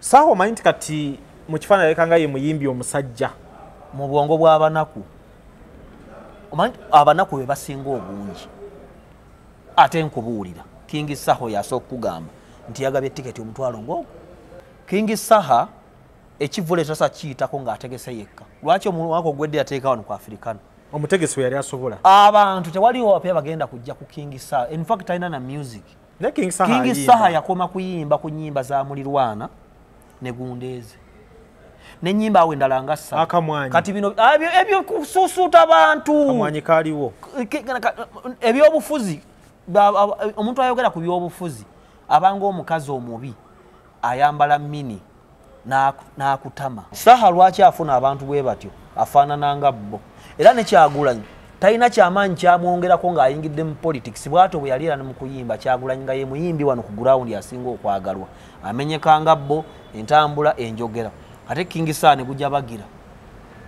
Saha omanyi nti kati mu kifaananyi aleka nga ye muyimbi omusajja mu bwongo bw'abanaku. Omanyi abanaku be basinga obungi. Ate nkubuulira King Saha yasooka kugamba nti yagabye tiketi 500,000 ng'ogwo. King Saha ekivvulu ekyo kiyitako ng'ategese yekka. Lwaki omwaka ogwedde yateeka wano ku Africana? Omutegesi we yali asobola. Abantu tewaliwo bapya bagenda kujja ku King Saha. In fact talina na music. Ne King Saha King Saha yakoma kuyimba ku nnyimba za mulirwana ne gundeeze. N'ennyimba awo endala nga ssatu. Akamwanyi. Kati bino ebyo kusuusuuta abantu. Akamwanyi kaaliwo. Ebyobufuzi, omuntu ayogera ku byobufuzi abanga omukazi omubi ayambala mini n'akutama. Saha lwaki afuna abantu bwe batyo afaanana nga bo. Era ne Kyagulanyi talina kyamaanyi kyamwongerako ng'ayingidde mu politics. Bw'atyo bwe yali era ne mu kuyimba Kyagulanyi nga ye muyimbi wano ku ground asinga okwagalwa, amenyeka nga bo, entambula enjogera. Ate King Saha ne gujja bagira,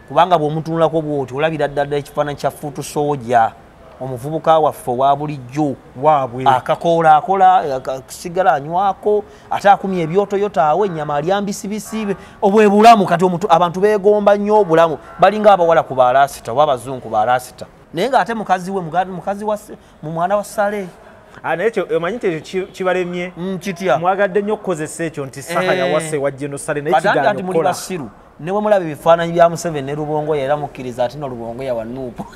kubanga bw'omutunulako bw'oti olabira ddala ekifaananyi kya foot soldier, omuvubuka waffe owa bulijjo waabwe, akakoola akola sigala anywako, ate akumya ebyotoyota awo ennyama alya mbisibisi. Obwe bulamu kati abantu beegomba nnyo obulamu, balinga abawala ku balasita oba abazungu ku balasita. Naye ng'ate mukazi we mukazi wa mu mwana wa Sale. Naye ekyo omanyi nti ekyo kibalemye. Kitya? Mwagadde nnyo okukozesa ekyo nti Saha yawase wa General Sale, naye kigaanye anti muli okukola. basiru. Ne bwe mulaba ebifaananyi bya Museveni ne Lubongoya era mukkiriza ati no Lubongoya wa Nuupu.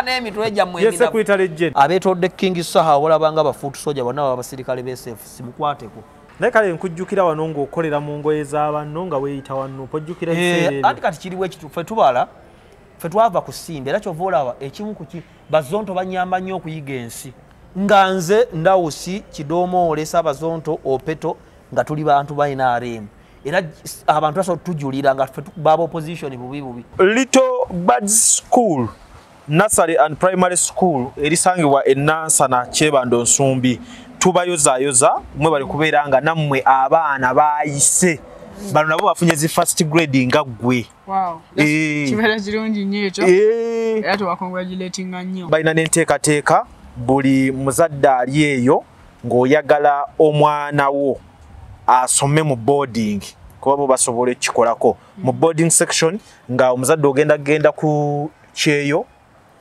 N'emitwe gyammwe Ye eminafu. Secretary General. Abeetodde King Saha olabanga ba foot soldier bonna baba abasirikale b'SFC, mukwateko. Naye kale nkujjukira wano ng'okolera mu ngoye za banno nga weeyita wa Nuupu, ojjukira ebiseera ebyo? Anti kati kiriwo ekitu, ffe tubala, ffe twava ku Simba, era kyova olaba ekimu ku ki bazonto banyamba nnyo okuyiga ensi. Nga nze Ndawusi, Kidomoole, Ssaabazonto, Opeto, nga tuli bantu ba NRM. Era abantu basobola otujulira nga ffe baba opposition bubi bubi. Little Birds School, Nursery and Primary School erisangibwa e Nansana Kyebando Nsumbi. Tubayozaayoza mwe bali kubeera nga nammwe abaana baayise. Bano nabo bafunye zi first grade nga ggwe. Wow. Kibeera kirungi nnyo ekyo. Era tubacongratulatinga nnyo. Balina n'enteekateeka buli muzadde ali eyo ng'oyagala omwana wo asome mu boarding, kuba bo basobola ekikolako mu boarding section, nga omuzadde ogenda genda ku kyeyo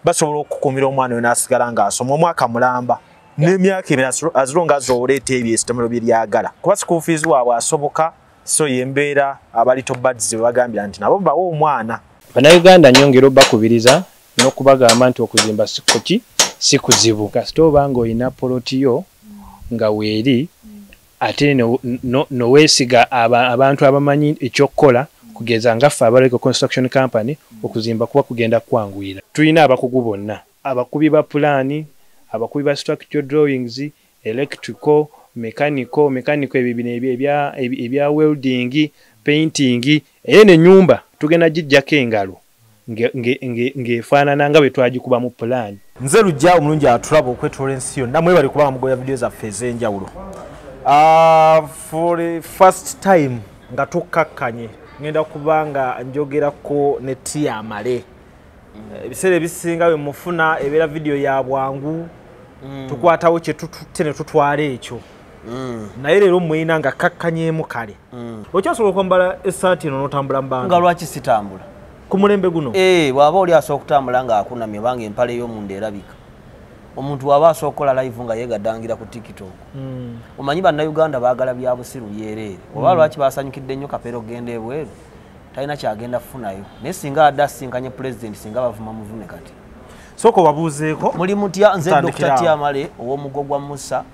basobola okukuumira omwana we n'asigala ng'asoma omwaka mulamba n'emyaka ebiri, as long as oleeta ebyo essomero bye lyagala, kuba school fees waabwe asoboka. So y'embeera aba Little Birds bwe bagambira nti nabo bawe omwana. Bannayuganda nnyongera obbakubiriza n'okubagamba nti okuzimba si kuki, si kuzibu. Kasita oba ng'olina poloti yo nga weeri, ate noweesiga abantu abamanyi ekyokukola, kugeza nga ffe aba Legal Construction Company, okuzimba kuba kugenda kwanguyira. Tulina abakugu bonna, abakubi ba pulaani, abakubi ba structural drawings, electrical, mechanical, mechanical ebyo bino ebya welding, painting. Era eno ennyumba tugenda giggyako engalo ng'efaanana nga bwe twagikuba mu pulaani. Nze Lujja omulungi atulaba okwetoola ensi yonna, mwebale kubanga mugoya vidiyo zaffe ez'enjawulo. For the first time nga tukkakkanye, ngenda kuba nga njogerako ne Tia Male. Ebiseera ebisinga bwe mufuna ebeera vidiyo ya bwangu, tukwatawo kye tututte ne tutwala ekyo. Naye leero mwina nga kakkanyeemu kale. Okyasobola okwambala essaati eno n'otambula mu bantu? Nga lwaki sitambula? Ku mulembe guno? Bw'aba oli asobola okutambula ng'akunamye obanga empale y'omunda erabika. Omuntu bw'aba asobola okukola live nga yeegaddangira ku TikTok. Omanyi bannayuganda baagala bya busiru byereere. Oba lwaki basanyukidde nnyo Kapere okugenda ebweru? Talina kyagenda kufunayo. Naye singa adde asisinkanye pulezidenti, singa bavuma muvume kati. Sooka obabuuzeeko. Muli mutya? Nze Tutandikira Dr. awo. Tia Male ow'omugo gwa Musa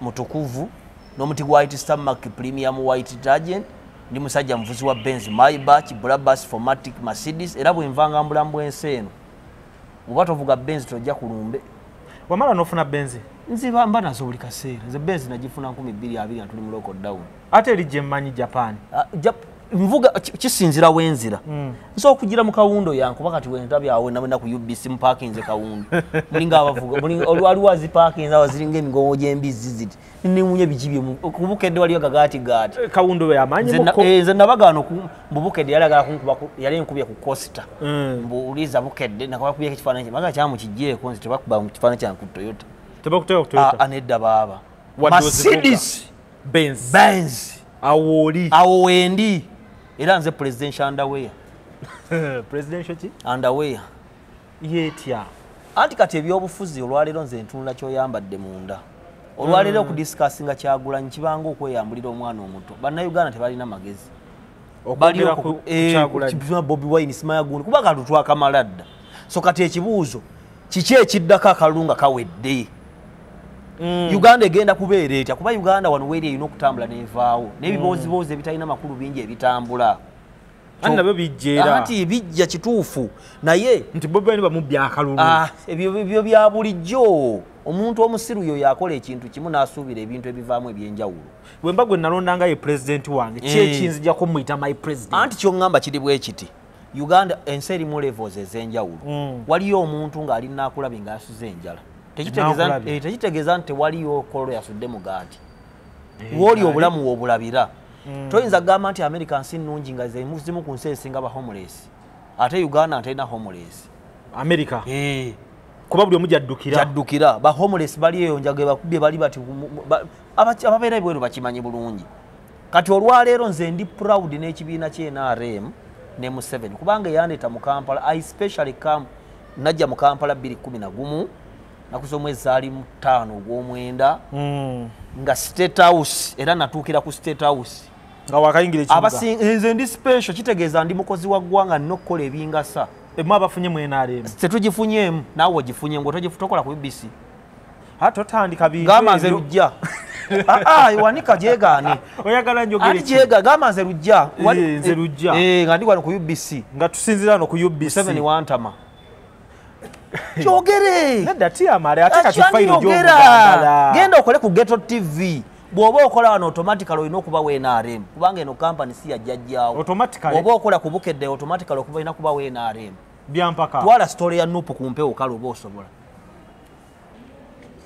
mutukuvu n'omuti gwa White Star Mark Premium White Detergent. Ndi musajja muvuzi wa Benz, Maybach, Brabus, Formatic, Mercedes. Era bwe nvanga mu bulamu bw'ensi eno, bw'oba tovuga Benz tojja kulumbe. Wamala n'ofuna Benz? Nze mba nazo buli kaseera. Nze Benz nagifuna 2020 nga tuli mu lockdown. Ate eri gye mmanyi Japan. Nvuga, kisinzira wenzira. Nsobola okugira mu kawundo yankuba kati wendabye awo na ku UBC muparkinze kawundo. Mulinga abavuga, mulinga waliwo aziparkinze awo ziringa emigongo gy'embizzi ziti. Newuunya biki bye ku Bukedde waliyo gagaati gaati. Kawundo we yamanyi Nze muko. Nze nabagaana mbu Bukedde yali ayagala kunkuba ku, yali enkubye ku Coaster. Mbu uliza Bukedde, nakubako ekifaananyi kye. Baga kyamukiggyeeko nze tebakuba mu kifaananyi kyange ku Toyota. Tebakuteeka ku Toyota? Nedda baaba. Wadde ozivuga. Mercedes. Benz. Benz. Awo oli. Awo wendi. Era nze presidential underwear. Presidential ki? Underwear. Yetya. Anti kati ebyobufuzi olwaleero nze ntunula ky'oyambadde munda. Olwaleero okudiscussinga Kyagulanyi kibanga okweyambulira omwana omuto. Bannayuganda tebalina magezi. Okwogera ku Kyagulanyi. Bobi Wine simanya gundi kuba kantu twakamala dda. So kati ekibuuzo kiki ekiddako akalulu nga kawedde? Uganda egenda kubeera etya? Kuba Uganda wano weeri erina okutambula n'evaawo. N'ebibooziboozi ebitalina makulu bingi ebitambula. Anti nabyo bijja era. Anti bijja kituufu naye nti Bobi Wine bamubbye akalulu. Ebyo bya bulijjo. Omuntu omusiru yo yakola ekintu kimu n'asuubira ebintu ebivaamu ebyenjawulo. Bwe mba gwe nalondanga ye president wange, ki ekinzija kumuyita my president? Anti ky'oŋŋamba kiri bwe kiti. Uganda ensi erimu levels ez'enjawulo. Waliyo omuntu ng'ali naakulabye ng'asuze enjala. Tekitegeeza nti tewaliyo kolo yasudde mugaati. W'oli obulamu w'obulabira. Toyinza kugamba nti America nsi nnungi nga zimu ku nsi esinga ba homeless. Ate Uganda terina homeless. America? Kuba buli omu gyaddukira. Gyaddukira. Ba homeless bali eyo njaga bakubye bali bati ababeera ebweru bakimanyi bulungi. Kati olwaleero nze ndi proud n'ekibiina kye NRM ne Museveni kubanga yandeeta mu Kampala. I specially come najja mu Kampala 2011 nakuza omwezi ali mu 5 ogw'omwenda nga State House era natuukira ku State House nga wakayingira ekibuga. Nze ndi special kitegeeza ndi mukozi wa ggwanga nnina okukola ebingasa. Emu abafunye mu NRM. Tetugifunyeemu naawe ogifunye ng'otokola ku BBC. Totandika bintu. Gamba nze Lujja. Wanika gyegaane. Oyagala njogere ki? Anti gamba nze Lujja. Nze Lujja. Nga ndi wano ku UBC. Nga tusinziira wano ku UBC. Museveni wantama. Kyogere. Nedda tiyamale ate kati fayiro gy'omugambala. Genda okole ku Ghetto TV. Bw'oba okola wano automatically olina okuba wa NRM kubanga eno kampani si ya jjajjaawo. Automatically. Bw'oba okola ku Bukedde automatically okuba olina kuba wa NRM. Byampaka. Twala story ya Nupu ku mpewo kale oba osobola.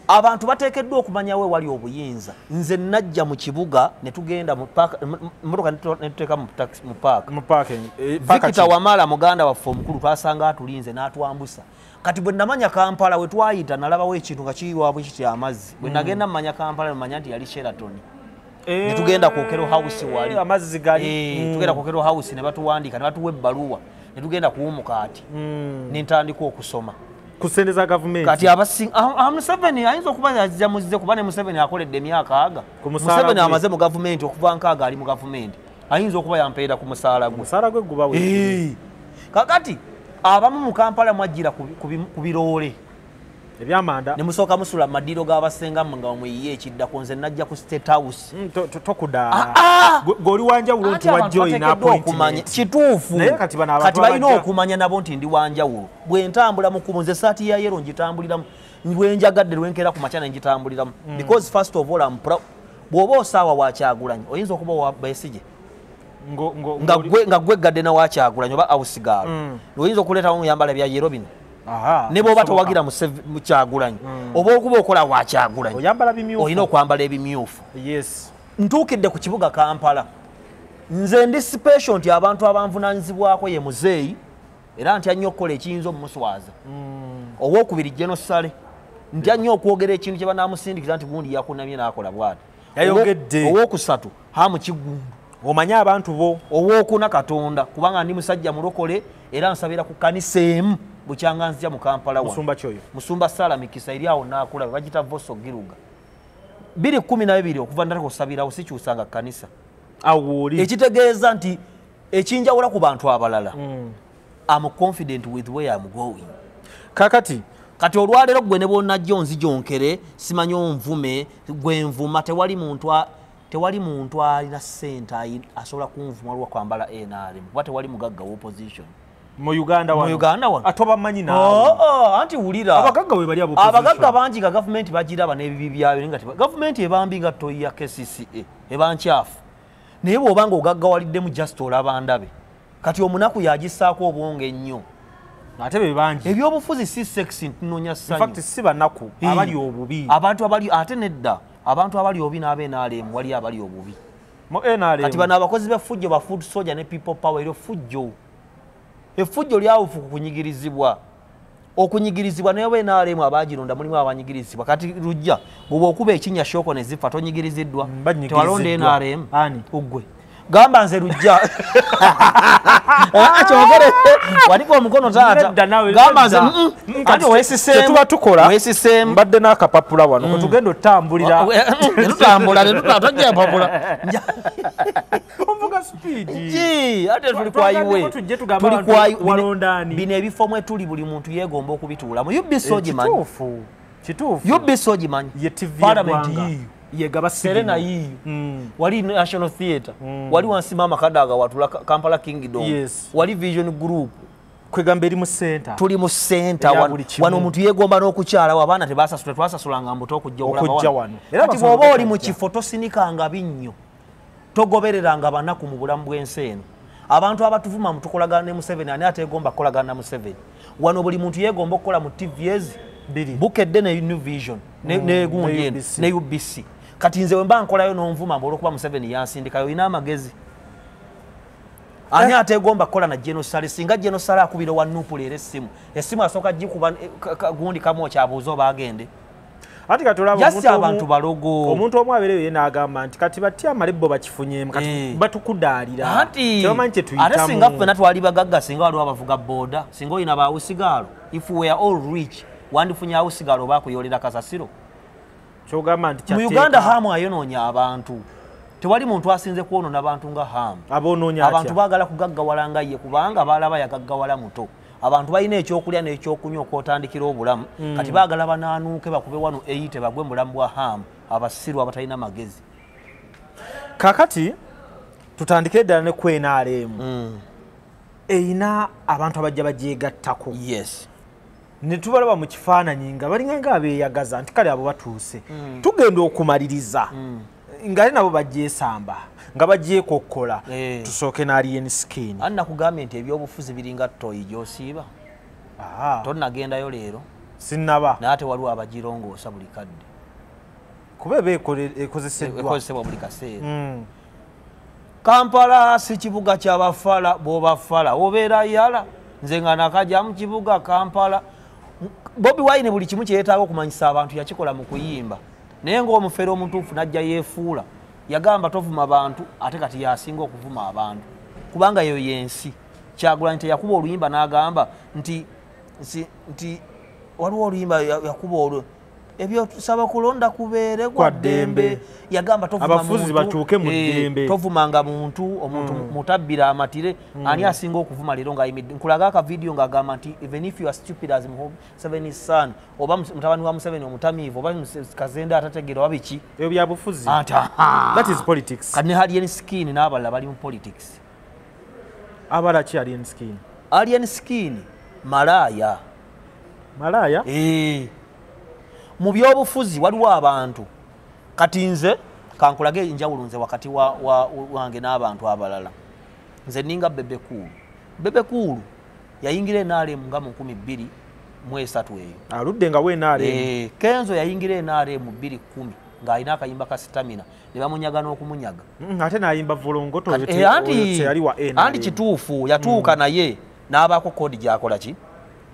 Abantu bateekeddwa okumanya we wali obuyinza. Nze najja mu kibuga ne tugenda mu park, mmotoka ne tuteeka mu park. Mu parking. Victor Wamala muganda waffe omukulu twasanga atulinze n'atwambusa. Kati bwe namanya Kampala we twayita nalabawo ekintu nga kiyiwa bwe kiti amazzi. Bwe nagenda mmanya Kampala mmanya nti yali Sheraton. Ne tugenda ku Okero House wali. Amazzi gali. Tugenda ku Okero House ne batuwandiika ne batuwa ebbaluwa. Ne tugenda ku Umukaati. Ne ntandika okusoma. Ku ssente za gavumenti. Kati Museveni ayinza okuba yazamuzze kuba ne Museveni akoledde emyaka aga. Museveni amaze mu gavumenti okuva nkaaga ali mu gavumenti. Ayinza okuba yampeera ku musaala gwe. Omusaala gwe guba we. Kakati abamu mu Kampala mwajjira ku biroole. Ebyamanda. Ne musooka musula mu madiiro g'abasenga nga mweyiye ekiddako. Nze najja ku State House. Tokudaala. Gwe oli wanjawulo nti wajja olina appointment. Kituufu. Naye kati bano abantu kati balina okumanya nabo nti ndi wanjawulo. Bwe ntambula mu kkubo nze essaati ya yellow ngitambuliramu. Lwe njagadde lwe nkeera ku makya ne ngitambuliramu. Because first of all I'm proud. Bw'oba osaawa wa Kyagulanyi oyinza okuba wa Besigye. Nga gwe gadde na wa Kyagulanyi oba awusigaalo. Oyinza okuleetawo oyambala bya yellow bino. Ne bw'oba towagira mu Kyagulanyi oba okuba okola wa Kyagulanyi oyambala bimyufu. Olina okwambala ebimyufu. Yes. Ntuukidde ku kibuga Kampala. Nze ndi special nti abantu abanvunaanyizibwako ye muzeeyi era ntya nnyo okukola ekiyinza omumuswaza. Owookubiri General Saleh ntya nnyo okwogera ekintu kye banaamusindikira nti gundi yakunamye n'akola bw'ati. Yayogedde. Owookusatu Hamu Kiggundu. Omanye abantu bo. Owookuna Katonda kubanga ndi musajja mulokole era nsabira ku kkanisa emu bukyanga nzija mu Kampala wano. Musumba ki oyo? Musumba Sala Mikisa eri awo naakulaba bagita Voso Giruga. 2012 okuva natandika okusabirawo sikyusanga kkanisa. Awo oli. Ekitegeeza nti ekinjawula ku bantu abalala. I'm confident with where I'm going. Kakati kati olwaleero gwe ne bw'onajja onzijonkere simanyi onvume gwe nvuma tewali muntu alina ssente asobola kunvuma lwa kwambala NRM kuba tewali mugagga wa opposition. Mu Uganda wano. Mu Uganda wano. Atobamanyi naawe. Anti wulira. Abagagga we bali abo opposition. Abagagga bangi nga gavumenti bagiraba n'ebibi byayo nga gavumenti ebambi nga toyi ya KCCA eba nkyafu. Naye bw'obanga ogaggawaliddemu just olaba ndabe. Kati omunaku yagissaako obwongo ennyo. Ate be bangi. Ebyobufuzi si sex ntunoonya ssanyu. In fact si banaku abali obubi. Abantu abali ate nedda. Abantu abali obubi n'aba NRM wali abali obubi. Mu NRM. Kati bano abakozi b'effujjo ba food soldier ne people power eryo fujjo. Effujjo lyawufu ku kunyigirizibwa. Okunyigirizibwa naye oba NRM abagironda mulimu abanyigirizibwa. Kati lujja bw'oba okuba ekinnya shoko ne zifa tonyigiriziddwa. Tewalonda NRM ugwe. Gamba nze lujja. Kyogere waliko omukono taata. Gamba nze anti weesiseemu. Tuba tukola mbadde n'akapapula wano kwe tugenda otambulira. Tetutambula tojja mpapula. Ovuga speed. Ki ate tuli kwa iwe. Tuli kwa iwe. Bino ebifo mwe tuli buli muntu yeegomba okubituulamu. UBC ogimanyi. Kituufu. Kituufu. UBC ogimanyi. Ye TV Parliament yiyo. Yegaba Serena yiyo. Wali National Theatre. Wali wansi Mama Kadaga watula Kampala Kingdom. Yes. Wali Vision Group. Kwegamba eri mu center. Tuli mu center wano omuntu yeegomba n'okukyala abaana tebasasula twasasulanga mbuto okujja okulaba wano. Kati bw'oba oli mu kifo tosinikanga binnyo. Togobereranga banaku mu bulamu bw'ensi eno. Abantu abatuvuma mutukolagana ne Museveni ani ateegomba kukolagana na Museveni. Wano buli muntu yeegomba okukola mu TV ezi Bukedde ne New Vision ne gundi eno ne UBC. Kati nze wemba nkolayo n'onvuma mbu olw'okuba Museveni yansindikayo olina amagezi. Ani ateegomba kukola na General Saleh? Singa General Saleh akubira wa Nupu leero essimu, essimu asooka gikuba gundi kamwokya abuuze oba agende. Ati kati olaba abantu balogo. Omuntu omu abeereyo ye n'agamba nti kati batya amalebbo bakifunyeemu kati batukudaalira. Anti tebamanyi kye tuyitamu. Ate singa ffenna twali bagagga singa waliwo abavuga boda, singa olina baawusigaalo. If we are all rich, wandifunye awusigaalo oba akuyolera kasasiro. Kyogamba nti mu Uganda Hamu ayonoonya abantu. Tewali muntu asinze kwonoona abantu nga Hamu. Abonoonya atya? Abantu baagala kugaggawala nga ye kubanga baalaba yagaggawala muto. Abantu balina ekyokulya n'ekyokunywa okwotandikira obulamu. Kati baagala banaanuuke bakube wano eyite bagwe mu bulamu bwa Hamu, abasiru abatalina magezi. Kaakati tutandikire ddala ne ku NRM. Eyina abantu abajja bagyegattako. Yes. Ne tubalaba mu kifaananyi nga balinga nga abeeyagaza nti kale abo batuuse. Tugenda okumaliriza nga nabo bagyesamba nga bagyekokkola. Tusooke n'Alien Skin. Ani nakugambye nti ebyobufuzi biringa ttoyi gy'osiiba. Tonnagendayo leero. Sinnaba. Naye ate waliwo abagirongoosa buli kadde. Kuba eba ekozeseddwa. Ekozesebwa buli kaseera. Kampala si kibuga ky'abafala bw'obafala obeera yala. Nze nga nakajja mu kibuga Kampala. Bobi Wine buli kimu kye yeetaaga okumanyisa abantu yakikola mu kuyimba. Naye ng'omufere omutuufu n'ajja yeefuula. Yagamba tovuma bantu ate kati yasinga okuvuma abantu. Kubanga eyo y'ensi. Kyagulanyi teyakuba oluyimba n'agamba nti waliwo oluyimba yakuba olwo ebyo tusaba kulonda kubeere kwa ddembe. Yagamba tovuma abafuzi batuuke mu ddembe. Tovumanga muntu omuntu mutabbira amatire. Ani asinga okuvuma leero ng'ayimiridde. Nkulaga aka video ng'agamba nti even if you are stupid as Museveni's son oba mutabani wa Museveni omutamiivu oba Kazenda atategeera oba biki. Ebyo byabufuzi. That is politics. Kati ne Alien Skin n'abalala bali mu politics. Abala ki Alien Skin? Alien Skin malaaya. Malaaya? Mu byobufuzi waliwo abantu. Kati nze kankulage enjawulo nze wakati wange n'abantu abalala. Nze ninga Bebe Cool. Bebe Cool yayingira NRM nga mu 2003 eyo. Aludde nga we NRM. Kenzo yayingira NRM 2010 ng'alina akayimba ka stamina ne bamunyaga n'okumunyaga. Ate n'ayimba Volongoto yali wa NRM. Anti kituufu yatuuka naye n'abaako kodi gy'akola ki?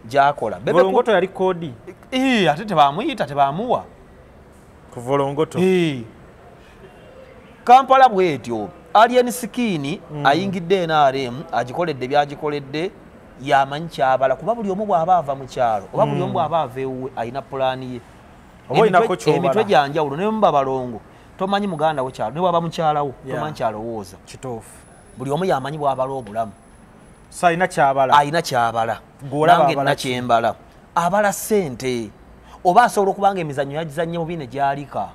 Gy'akola. Volongoto yali kodi. Ate tebamuyita tebamuwa. Ku Volongoto. Kampala bw'etyo Alien Skin ayingidde NRM agikoledde byagikoledde yamanyi kyabala kuba buli omu bw'aba ava mu kyalo oba buli omu bw'aba ava ewuwe alina pulaani ye. Emitwe gya njawulo ne muba balongo tomanyi muganda wo kyalo ne bw'aba mukyalawo tomanyi kyalowooza. Kituufu. Buli omu yamanyi bw'abala obulamu. So alina kyabala. Alina kyabala. Nange nakyembala. Abala ssente. Oba asobola okuba nga emizannyo yagizannye bubi ne gyalika.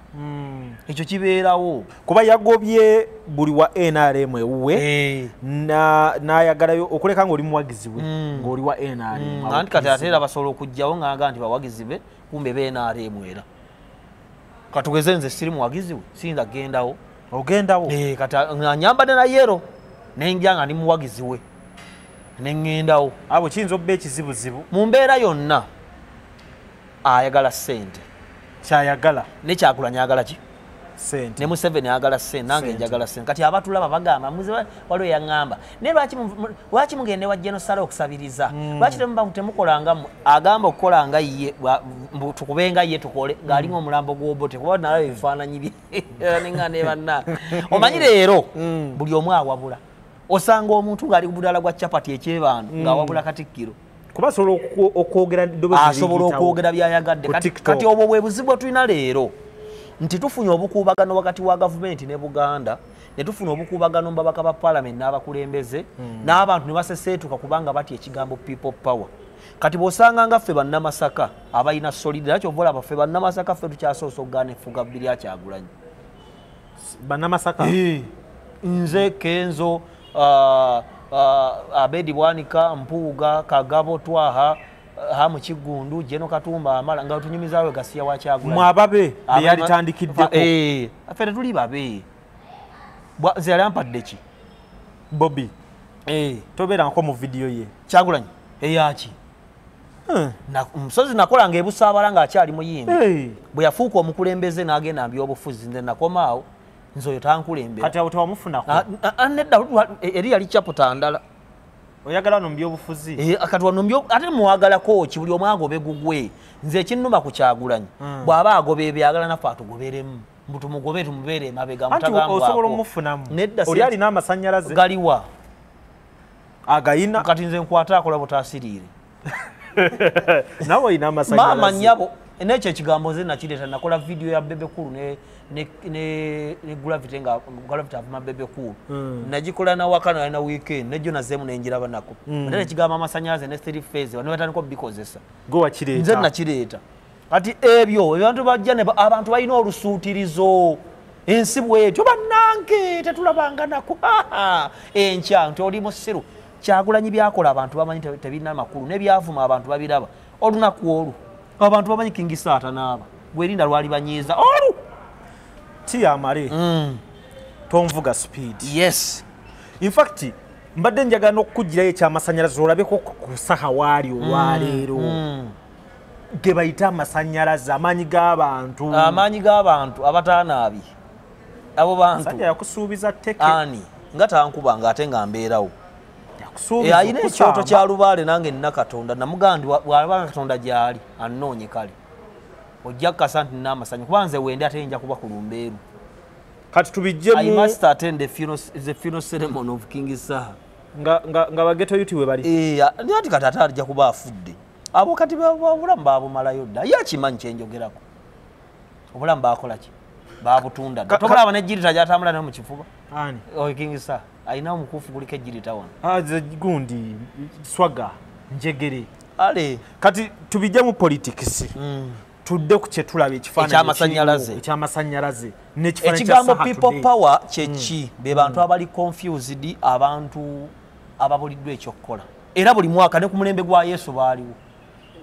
Ekyo kibeerawo. Kuba yagobye buli wa NRM ewuwe n'ayagalayo okuleka ng'oli muwagizi we ng'oli wa NRM. Anti kati ate era basobola okugjawo ng'aga nti bawagizi be kumbe be NRM era. Katugeze nze siri muwagizi we siyinza kugendawo. Ogendawo? Kati nga nyambadde na yero ne njja nga ndi muwagizi we ne ŋŋendawo. Abo kiyinza okuba ekizibuzibu. Mu mbeera yonna ayagala ssente. Kyayagala. Ne Kyagulanyi ayagala ki? Sente. Ne Museveni ayagala sente, nange njagala sente. Kati abatulaba bagamba waliwo yaŋŋamba naye lwaki mugende wa General Saleh okusabiriza? Lwaki temukolanga agamba okukola nga ye tukubenga ye tukole ng'alinga omulambo gw'Obote kuba nalaba ebifaananyi bye ninga ne banna. Omanyi leero buli omu awabula. Osanga omuntu ng'ali ku budala gwa chapati ekyebando ng'awabula Katikkiro. Kuba asobola okwogera asobola okwogera by'ayagadde. Kati obwo bwe buzibu bwe tulina leero nti tufunye obukuubagano wakati wa gavumenti ne Buganda, ne tufuna obukuubagano mu babaka ba paalamenti n'abakulembeze n'abantu ne baseseetuka kubanga batya ekigambo people power. Kati bw'osanga nga ffe bannamasaka abalina solid, era ky'ova olaba ffe bannamasaka ffe tukyasoose okugaana effuga bbiri lya Kyagulanyi. Bannamasaka? Nze Kenzo, Abedi Bwanika, Mpuuga, Kagabo, Twaha, Hamu Kiggundu, Jeno Katumba Amala nga tunyumizaawo gasiya wa Kyagulanyi. Mwababe beyalitandikiddeko. Ffe tetuli babe. Nze yali ampadde ki? Bobi. Tobeerangako mu vidiyo ye. Kyagulanyi eyaki? Musozi nakolanga ebusaabala ng'akyali muyimbi. Bwe yafuuka omukulembeze n'agenda mu byobufuzi nze nakomaawo nze oyo tankulembera. Kati awo tewamufunako? Nedda eri yali chapter ndala. Oyagala wano mu byobufuzi? Kati wano ate mwagalako ki buli omu agobe gugwe. Nze ekinnuma ku Kyagulanyi bw'aba agoba ebyagala naffe atugoberemu. Mbu tumugobe tumubeere emabega mutagambwako. Anti osobola omufunamu. Oli alina amasannyalaze? Galiwa. Agayina? Kati nze nkwata akola butaasiriire. Nawe olina amasannyalaze. Maama nnyabo n'ekyo ekigambo nze nakireeta nakola vidiyo ya Bebe Cool ne Gravity nga Gravity avuma Bebe Cool. Nagikola na waka nalina weekend nejjo nazeemu nenjiraba nako. Ate ekigambo amasannyalaze ne three phase bano batandika obikozesa. Gwe wakireeta? Nze nakireeta. Kati ebyo abantu bajja abantu balina olusuutirizo ensi bwetyo bannange tetulabanga nako enkya nti oli musiru. Kyagulanyi byakola abantu bamanyi tebirina makulu n'ebyavuma abantu babiraba olunaku olwo abantu bamanyi King Saha n'aba gwerinda lwali banyiiza olu tiyamale tonvuga speed. Yes, in fact mbadde njagala n'okukugirayo ekyamasannyalaze olabeko ku Saha waali olwaleero ge bayita amasannyalaze amaanyi g'abantu amaanyi g'abantu abataanaabye abo bantu sajja yakusuubiza tteke ani nga tankubanga ate nga mbeerawo. Alina ekyoto kya lubaale nange nina Katonda namugamba nti bw'alaba Katonda gy'ali annoonye kale ojja kukasa nti nina amasanyu kuba nze wende ate nja kuba ku lumbeeru. Kati tubijjemu. I must attend the funeral ceremony of King Saha. Nga bageto yuti we bali. Ati kati ate ajja kuba afudde. Abo kati obulamu baabumalayo dda. Ye akimanyi kye njogerako. Obulamu baakola ki? Baabutunda dda. Tobalaba n'ejjirita gy'atambula nayo mu kifuba. Ani? Oyo King Saha. Alina omukuufu guliko ejjirita wano. Ze gundi swaga njegere. Ale. Kati tubijje mu politics. Tudde ku kye tulaba ekifaananyi ekyamasannyalaze n'ekifaananyi kya ekigambo Saha people power kye ki? Be bantu abali confused, abantu ababuliddwa ekyokukola. Era buli mwaka ne ku mulembe gwa Yesu baaliwo.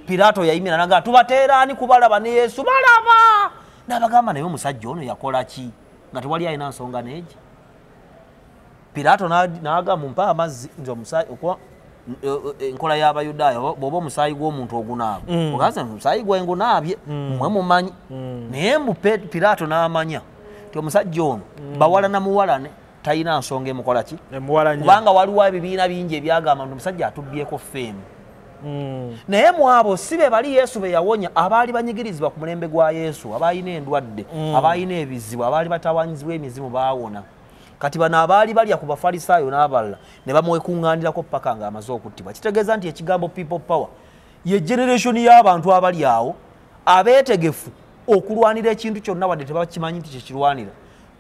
Piraato yayimira n'agamba tubateera ani kubalaba ne Yesu balaba. N'abagamba naye omusajja ono yakola ki? Nga tewali alina nsonga n'egi. Piraato n'agamba mumpe amazzi nze omusaayi okuba enkola y'Abayudaaya bw'oba omusaayi gw'omuntu ogunaaba ogaza omusaayi gwe ngunaabye mmwe mumanyi. Naye mbu Piraato n'amanya nti omusajja ono bawala na muwalane talina nsonga emukola ki? Kubanga waliwo ebibiina bingi ebyagamba nti omusajja atubbyeko feemu. Naye mu abo si be bali Yesu be yawonya abaali banyigirizibwa ku mulembe gwa Yesu, abaalina endwadde, abaalina ebizibu, abaali batawaanyizibwa emizimu baawona. Kati bano abaali balya ku Bafalisaayo n'abalala ne bamwekuŋŋaanirako paka ng'amaze okuttibwa. Kitegeeza nti ekigambo people power ye generation y'abantu abali awo abeetegefu okulwanira ekintu kyonna wadde tebakimanyi nti kyekirwanira.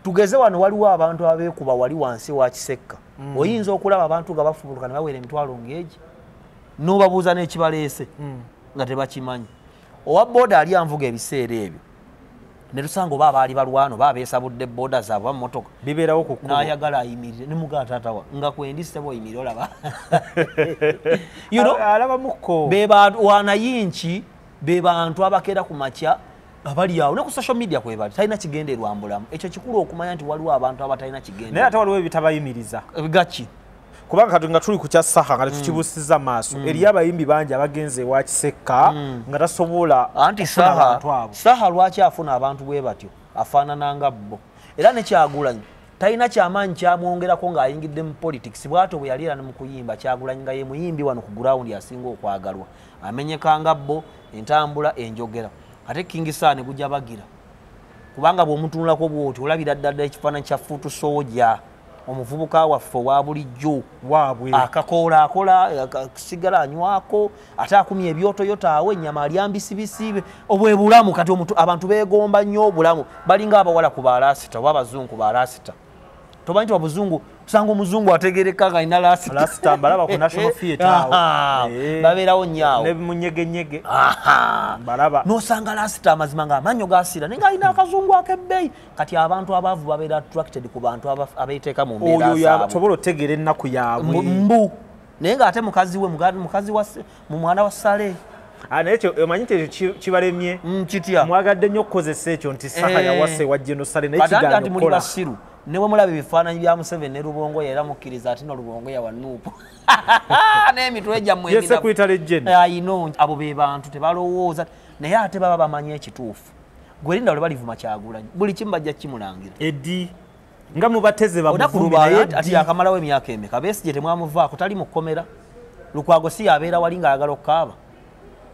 Tugeze wano waliwo abantu abeekuba wali wansi wa Kisekka. Oyinza okulaba abantu nga bafubuluka ne bawera emitwalo ng'egi n'obabuuza n'ekibaleese nga tebakimanyi. Owa booda ali anvuga ebiseera ebyo ne tusanga oba abaali balwana oba abeesabudde booda zaabwe mmotoka bibeerawo ku kkubo n'ayagala ayimirire ne mugaa taata wa nga kwendi ssebo oyimirire olaba. Alabamuko be wanayinki be bantu abakeera ku makya abali awo ne ku social media kwe bali talina kigendererwa mbulamu. Ekyo kikulu okumanya nti waliwo abantu abatalina kigendererwa naye ate waliwo ebitabayimiriza gaki kubanga kati nga tuli ku kya Saha nga tetukibuusizza maaso eriyo abayimbi bangi abagenze ewa Kisekka nga tasobola anti Saha lwaki afuna abantu bwe batyo? Afaanana nga bo. Era ne Kyagulanyi talina kyamaanyi kyamwongerako ng'ayingidde mu politics. Bw'atyo bwe yali era ne mu kuyimba, Kyagulanyi nga ye muyimbi wano ku ground asinga okwagalwa, amenyeka nga bo, entambula, enjogera. Ate King Saha ne gujja bagira, kubanga bw'omutunulako bw'oti olabira ddala ekifaananyi kya foot soldier, omuvubuka waffe owa bulijjo waabwe. Akakoola akola, sigala anywako, ate akumya ebyotoyota awo, ennyama alya mbisibisi. Obwe bulamu. Kati abantu beegomba nnyo obulamu, balinga abawala ku balasita oba abazungu ku balasita. Tomanyi nti obuzungu, osanga omuzungu ategereka nga alina lasita. Lasita mbalaba ku National Theatre awo. Babeerawo nnyo awo. Ne munyegenyege. Mbalaba. N'osanga lasita amazima nga amannyo gasira, naye ng'alina akazungu ak'ebbeeyi. Kati abantu abaavu babeera attracted ku bantu abeeteeka mu mbeera Oyo zaabwe. Yasobola otegeera ennaku yaabwe. Mbu naye ng'ate mukazi we mukazi wa mu mwana wa Sale. Ah, naye ekyo omanyi nti ekyo kibalemye. Kitya? Mwagadde nnyo okukozesa ekyo nti Saha yawasa ewa General Saleh, naye Kati anti kigaanye anti muli okukola. basiru. Ne bwe mulaba ebifaananyi bya Museveni ne Lubongoya, era mukkiriza ati no Lubongoya wa NUP n'emitwe gyammwe Ye eminafu. Secretary General. I know, abo be bantu tebalowooza, naye ate baba bamanyi ekituufu. Gwe linda lwe balivuma Kyagulanyi, buli kimu bajja kimulangira. Eddi nga mubateze Olunaku bamuvumbi, lubaala naye ati eddi. Yakamalawo emyaka emeka? Besigye temwamuvaako, tali mu kkomera. Lukwago si yabeera wali ng'ayagala okukaaba?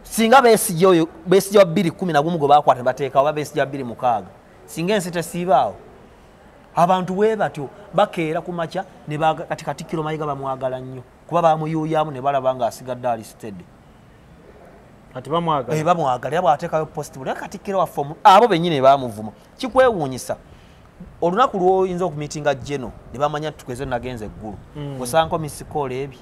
Singa Besigye oyo, Besigye wa 2011 gwe bakwata ne bateekawo, oba Besigye wa 2006, singa ensi tesiibaawo. Abantu bwe batyo bakeera ku makya ne kati Katikkiro Mayiga bamwagala nnyo kuba bamuyuuyamu ne balaba ng'asigadde ali steady. Kati bamwagala. Eh, bamwagala era bw'ateekayo post buli Katikkiro waffe abo bennyini bamuvuma. Kikwewuunyisa olunaku lw'oyinza okumiitinga geno ne bamanya tukweze nagenza eggulu, osanko misikoolo ebi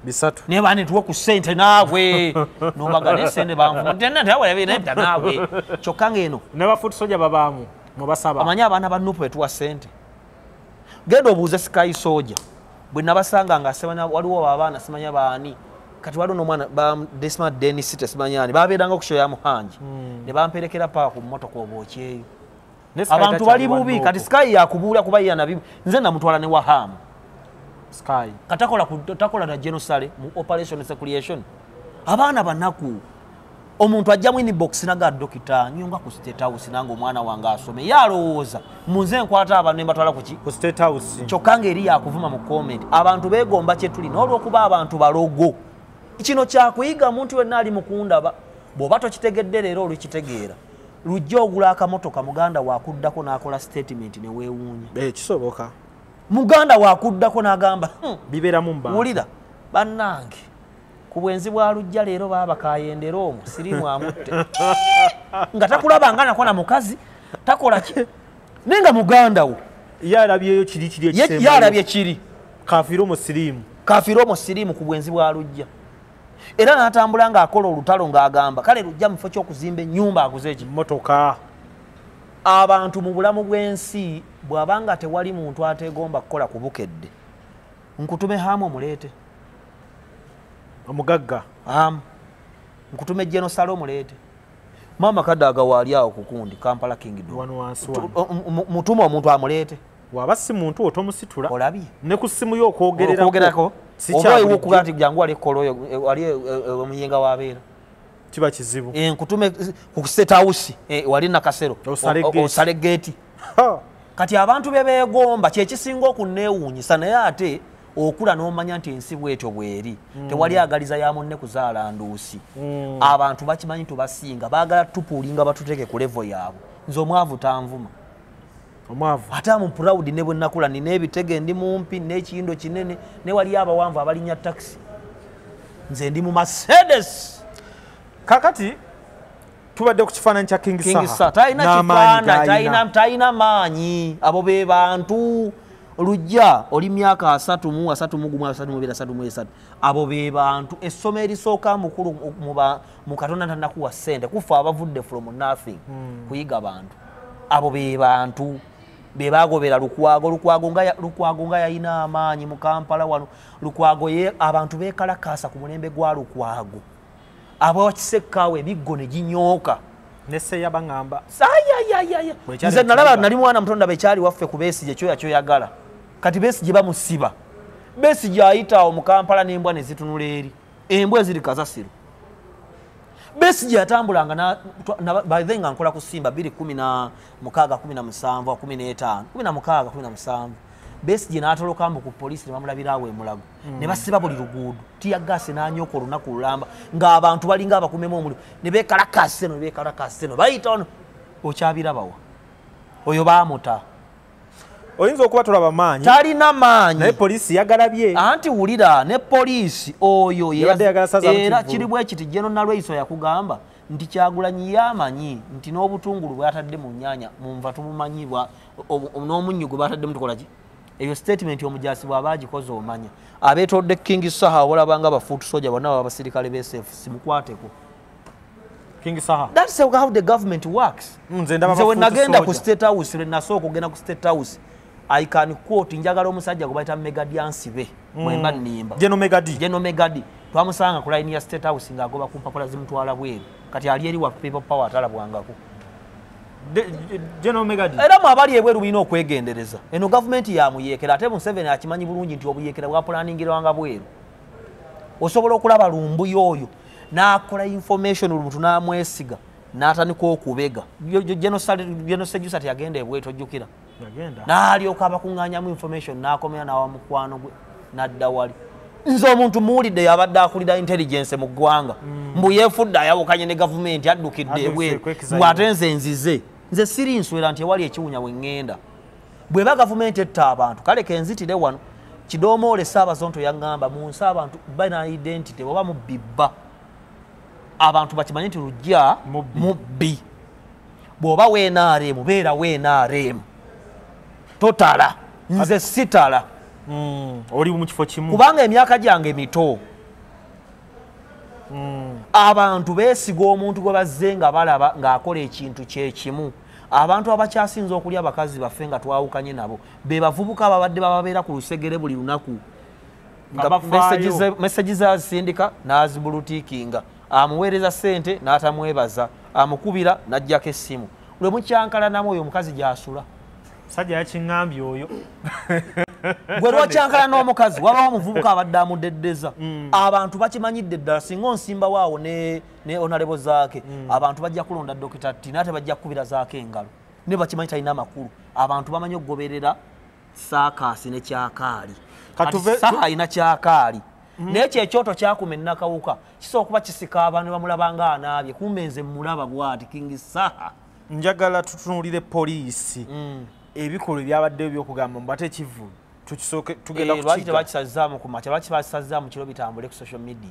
3. Naye bane tuwe ku ssente naawe nombaga naye sente banvuma neda naawe, kyokka ng'eno N'aba foot soldier babaamu mubasaba. Amanyi abaana ba NUP betuwa ssente, genda obuuze Sky Soldier. Bwe nabasanga nga simanya waliwo abaana simanya baani, kati waliwo n'omwana Desma Denis tesimanya ani, babeeranga ku show ya Muhangi ne bamperekera paka ku mmotoka obookyeyo. Ne Sky Abantu bali takyali wa bubi. NUP. Kati Sky yakubuula kuba ye nabi, nze namutwala ne wahamu. Sky. Katakola takola na genosale mu operation secretion. Abaana banaku, omuntu ajja mu inbox naga, "Dokita, nyonga ku State House nange omwana wange asome." Ye alowooza munze nkwata abantu ne mbatwala ku ki? Ku State House. Kyokka ng'eri yakuvuma mu comment. Abantu beegomba kye tuli n'olwokuba abantu balogo. Kino kyakuyiga muntu wenna ali mukundaba, bw'oba tokitegedde leero olukitegeera lujja ogula akamotoka, muganda wakuddako n'akola statement ne weewuunya. Eh, kisoboka. Muganda wakuddako n'agamba, Bibeeramu mu bantu. Wulira bannange, ku bwenzi bwa Lujja leero baaba kayendera omwo sirimu amutte nga takulaba nga nakola mukazi takola ki, naye nga muganda wo. Ye alabyeyo kiri kiri ekisembayo. Ye alabye kiri. Kafiire omusiriimu. Kafiire omusiriimu ku bwenzi bwa Lujja, era n'atambula ng'akola olutalo ng'agamba kale Lujja mu kifo ky'okuzimba ennyumba aguze eki? Motoka. Abantu mu bulamu bw'ensi, bw'abanga tewali muntu ateegomba kukola ku Bukedde, nkutume Hamu omuleete. Omugagga. Hamu nkutume, Genosale omuleete, maama Kadaaga waali awo kukundi Kampala Kingdom. Wano wansi wano. Mutume omuntu amuleete. Waba si muntu otomusitula. Olabye? Ne ku ssimu yo okwogererako. Okwogerako. Si Oba kya oyiwa bulijjo. okugaa nti jangu wali ekkola oyo wali omuyenga wabeera. Kiba kizibu. Nkutume ku State House, wali Nakasero. Osale gate. Osale gate. Ha! Kati abantu be beegomba kyekisinga okunneewuunyisa, naye ate okula n'omanya nti ensi bwetyo bweri, tewali agaliza ya munne kuzaala nduusi. Abantu bakimanyi tubasinga, baagala tupuulinga batuteeke ku level yaabwe. Nze omwavu tanvuma. Omwavu. Ate amu proud ne bwe nakula nina ebitege, ndi mumpi n'ekiyindo kinene, ne waliyo abawanvu abalinnya takisi, nze ndi mu Mercedes. Kakati tubadde ku kifaananyi kya King King Saha. Saha talina N'amaanyi kifaananyi. g'alina. Talina maanyi. Abo be bantu. Lujja oli myaka 30 mu 31, 32, 33, abo be bantu. Essomo erisooka mukulu mu Katonda tanakuwa ssente kufa abavudde from nothing kuyiga bantu. Abo be bantu be bagobera Lukwago. Lukwago nga yalina amaanyi mu Kampala wano. Lukwago ye abantu beekalakaasa ku mulembe gwa Lukwago, abakisekkaawo emiggo ne ginyooka. Ne Seya baŋŋamba. Ayayayaya. Bwekyali Nze nalaba ekibuga. nali mwana muto, ndaba ekyali waffe ku Besigye kyoya kyoyagala. Kati Besigye bamusiba, Besigye ayita awo mu Kampala n'embwa ne zitunula eri, embwa eziri kasasiro. Besigye yatambulanga by then nga nkola ku Simba 2016 17 15 16 17 Besigye n'atoloka mbu ku poliisi ne bamulabira awo e Mulago ne basiba buli luguudo tear gas n'anyoka olunaku lulamba ng'abantu balinga abakumemu omuliro ne beekalakaasa eno ne beekalakaasa eno bayita ono okyabirabawa oyo baamuta. Oyinza okuba tolaba maanyi, talina maanyi, naye poliisi yagalabye. Anti wulira ne poliisi oyo era kiri bwe kiti. General Nalweyiso yakugamba nti Kyagulanyi yamanyi nti n'obutungulu bw'atadde mu nnyaanya munva tumumanyi n'omunnyu gwe batadde mutukola ki. Eyo statement omujasi bw'aba agikoze omanya abeetodde King Saha olabanga ba foot soldier bonna baba basirikale b'SFC mukwateko King Saha. That's how the government works. Nze ndaba we nagenda ku State House, lwe nasooka okugenda ku State House, I can quote njagala omusajja gwe bayita Megadi Ansibe mwemba nnimba General Megadi. General Megadi twamusanga ku line ya State House ng'agoba ku mpapula zimutwala bweru. Kati ali eri wa people power atalabwangako General Megadi. Era mu abali ebweru mulina okwegendereza. Eno gavumenti yamuyeekera ate Museveni akimanyi bulungi nti obuyeekera bwapulaningirwanga bweru. Osobola okulaba Lumbuye oyo n'akola information olumuntu n'amwesiga n'atandika okubega. General Sejusa teyagenda ebweru tojjukira. N'alyoka abakuŋŋaanyamu information n'akomera n'awa mukwano gwe n'adda wali. Nze omuntu muwulidde yabadde akulira intelligence mu ggwanga mbu yeefudde ayawukanye ne gavumenti addukidde ebweru mbu ate nze nzize. Nze siri nswera nti ewali ekiwunya we ŋŋenda. Bw'eba gavumenti etta abantu kale kenzitire wano Kidomoole Ssaabasonto yaŋŋamba mu nsi abantu balina identity oba mubbi bba abantu bakimanye nti Lujja mubbi. Bw'oba WNRM beera WNRM totala. Nze sitala. Oli mu kifo kimu kubanga emyaka gyange mito. Abantu beesiga omuntu gwe bazze nga balaba ng'akola ekintu kyekimu. Abantu abakyasinze okulya abakazi baffe nga twawukanye nabo be bavubuka ababadde bababeera ku lusegere buli lunaku nga messages azisindika n'azibulutiikinga, amuweereza ssente n'atamwebaza, amukubira n'aggyako essimu. Lwe mukyankalanamu oyo omukazi gy'asula. Musajja yakiŋŋambye oyo. Gwe lwakyankala n'omukazi wabawo omuvubuka abadde amudeddeza. Abantu bakimanyidde ddala singa onsimba waawo ne honorable Zaake abantu bajja kulonda Dr. T n'ate bajja kukubira Zaake engalo ne bakimanyi talina makulu. Abantu bamanyi okugoberera saakaasi ne kyakaali. Kati Saha alina kyakaali naye kyo ekyoto kyakuma ennakawuka kisobola okuba kisika abantu ne bamulaba nga anaabye kumbe nze mmulaba bw'ati King Saha. Njagala tutunuulire poliisi ebikolwa ebyabaddeyo by'okugamba mbu ate ekivvulu tukisooke tugenda Lwaki kukiga. Tebakisazaamu ku makya? Lwaki bakisazaamu kiro bitambule ku social media?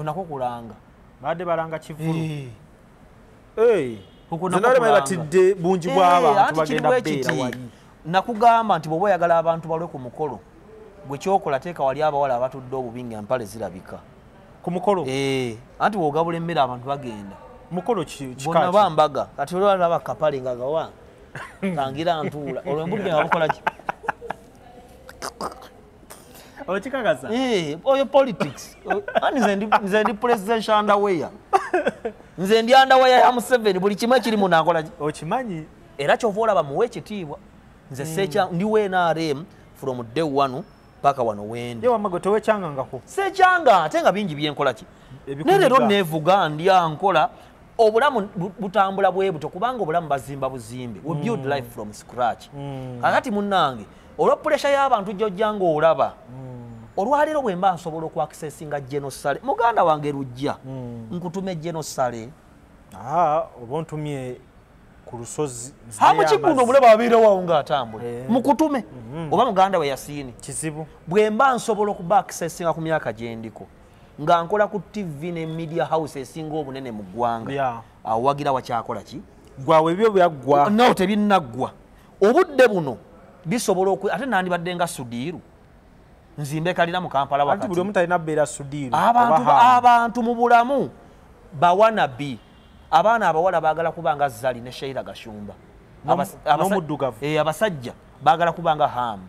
Nako kulanga. Badde balanga kivvulu. Okwo nze nako nali manyi kulanga. batidde bungi bw'abantu Anti kiri bagenda bwe beera kiti. wali. Nakugamba nti bw'oba oyagala abantu balwe ku mukolo gwe kyokola teeka wali abawala abatudde obubi nga empale zirabika. Ku mukolo? Anti bw'ogabula emmere abantu bagenda. Mukolo kika Bonna ki? bambaga kati oli alaba kapale nga gawa kangira ntuula olwo embudde nga bukola ki? Okikakasa? Oyo politics. Ani nze ndi presidential underwear. Nze ndi underwear ya Museveni buli kimu ekiri mu nakola ki? Okimanyi. Era kyova olaba muwe ekitiibwa. Nze seekya ndi WNRM from day one paka wano wendi. Ye wamma gwe tewekyangangako? Seekyanga ate nga bingi byenkola ki. Ebikunyuga. Naye leero neevuga ndya nkola obulamu butambula bwe butyo kubanga obulamu bazimba buzimbe. We build life from scratch. Kakati munnange olwa pressure y'abantu gy'ojja ng'olaba olwaleero bwe mba nsobola okwakisesinga General muganda wange Lujja nkutume General. Oba ontumye ku lusozi Hamukiguno omulaba abeerawo ng'atambula mukutume oba muganda we Yasiini. Kizibu. Bwe mba nsobola okuba accessinga ku myaka gye ndiko nga nkola ku TV ne media house esinga obunene mu ggwanga awagira wakyakola ki? Gwawe ebyo byaggwa. No, tebinnaggwa. Obudde buno bisobola oku ate nandibadde nga Sudiiru nzimbe kalina mu Kampala Anti wakati. Buli omu talina beera Sudiiru abantu oba Hamu. Abantu mu bulamu bawanabi abaana abawala baagala kuba nga Zali ne Sheila Gashumba. N'omuddugavu. Abasajja baagala kuba nga Hamu.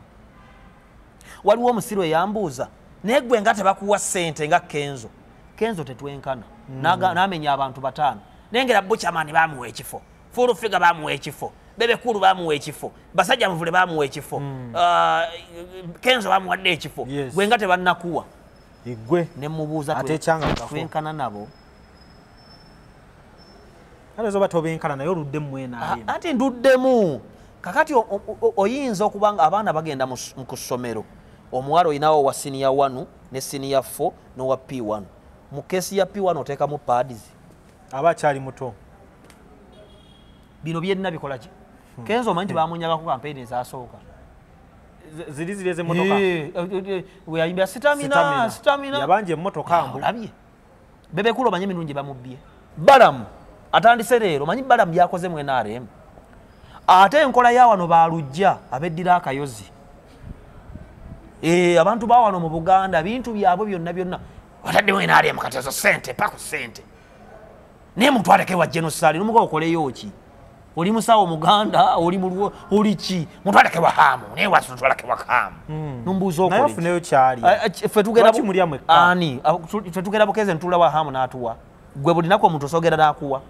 Waliwo omusiru eyambuuza naye gwe nga tebakuwa ssente nga Kenzo. Kenzo tetwenkana. N'amenya abantu bataano nengera Buchaman bamuwa ekifo, Full Figure bamuwa ekifo, Bebe Cool bamuwa ekifo, Basajja Muvule bamuwa ekifo, Kenzo bamuwadde ekifo. Gwe nga tebannakuwa. Igwe Ne mubuuza Ate ekyanga mukafo. twenkana nabo. Kale zoba tobenkana naye oluddemu NRM. Anti nduddemu. Kakati oyinza okuba nga abaana bagenda mu ssomero, omuwala olinawo wa senior 1 ne senior 4 n'owa P1. Mu kesi ya P1 oteekamu pads. Aba akyali muto. Bino byenna bikola ki? Kenzo omanyi nti bamunyagako campaign ezasooka. Ziri ziri ez'emmotoka. We yayimbya stamina, stamina. Yabanja emmotoka mbu. Olabye. Bebe Cool omanyi emirundi gye bamubbye. Balamu atandise leero, omanyi Balamu byakoze mu NRM. Ate enkola ya wano balujja abeddira akayozi. Abantu ba wano mu Buganda bintu byabwe byonna byonna bataddemu NRM kati ezo ssente paku ssente. Naye muntu aleke wa genocide n'omuga okoleyo ki? Oli musawo Muganda, oli mulwo, oli ki? Muntu aleke wa Hamu, naye wasi muntu aleke wa Hamu. Numbuuza okole. Naye ofuneyo kyali. Ffe tugenda Lwaki mulya mwekka? Ani? Ffe tugenda Bukeze ntula wa Hamu n'atuwa. Gwe buli nnaku omuntu osogera n'akuwa.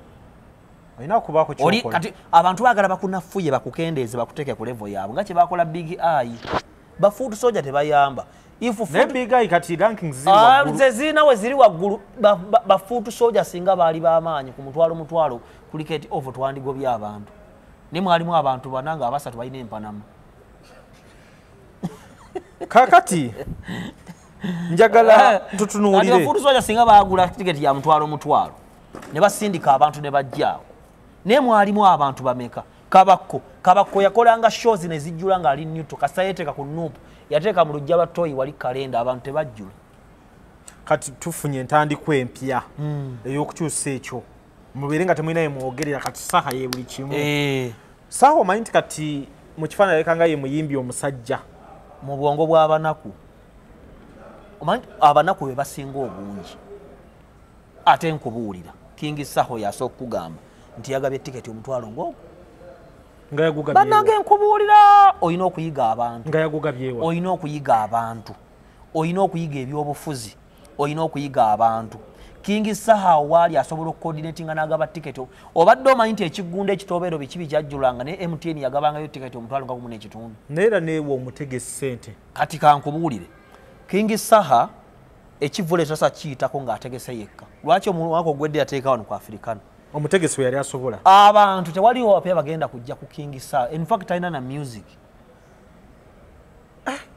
Olina okubaako ky'okola. Kati abantu baagala bakunafuye bakukendeeze bakuteeke ku level yaabwe nga kye bakola Big Eye. Ba foot soldier tebayamba. If naye Big Eye kati rankings ziri waggulu. Ze zirina we ziri waggulu. Ba foot soldier singa baali b'amaanyi ku mutwalo mutwalo kuliko ovo twandigobye abantu. Ne mwalimu abantu bana nga abasatu balina empanama. Kakati njagala tutunuulire. Kati ba foot soldier singa baagula tiketi ya mutwalo mutwalo ne basindika abantu ne bajjaawo. Naye mwalimu abantu bameka. Kabakko yakolanga shows ne zijjula nga ali neutral. Kasita yeeteeka ku Nup, yateeka mu luggya lwa toyi wali kalenda abantu tebajjula. Kati tufunye entandikwa empya ey'okukyusa ekyo. Mubeere nga temulina ye mwogerera kati Saha ye buli kimu. Saha omanyi nti kati mu kifaananyi alabika nga ye muyimbi omusajja. Mu bwongo bw'abanaku. Omanyi abanaku be basinga obungi. Ate nkubuulira King Saha yasooka okugamba nti yagabye tiketi omutwalo ng'ogwo. Nga yagugabye ewa. Bannange nkubuulira olina okuyiga abantu. Nga yagugabye ewa. Olina okuyiga abantu. Olina okuyiga ebyobufuzi. Olina okuyiga abantu. King Saha waali asobola okucoordinatinga n'agaba tiketi. Obadde omanyi nti ekigunda ekitobeero biki bijajjulanga ne MTN yagabangayo tiketi omutwalo nga gumu n'ekitundu. Naye era neewa omutegesi ssente. Kati kankubuulire. King Saha ekivvulu ekyo kiyitako ng'ategese yekka. Lwaki omwaka ogwedde yateeka wano ku Africana? Omutegesi we yali asobola. Abantu tewaliwo bapya bagenda kujja ku King Saha. In fact talina na music.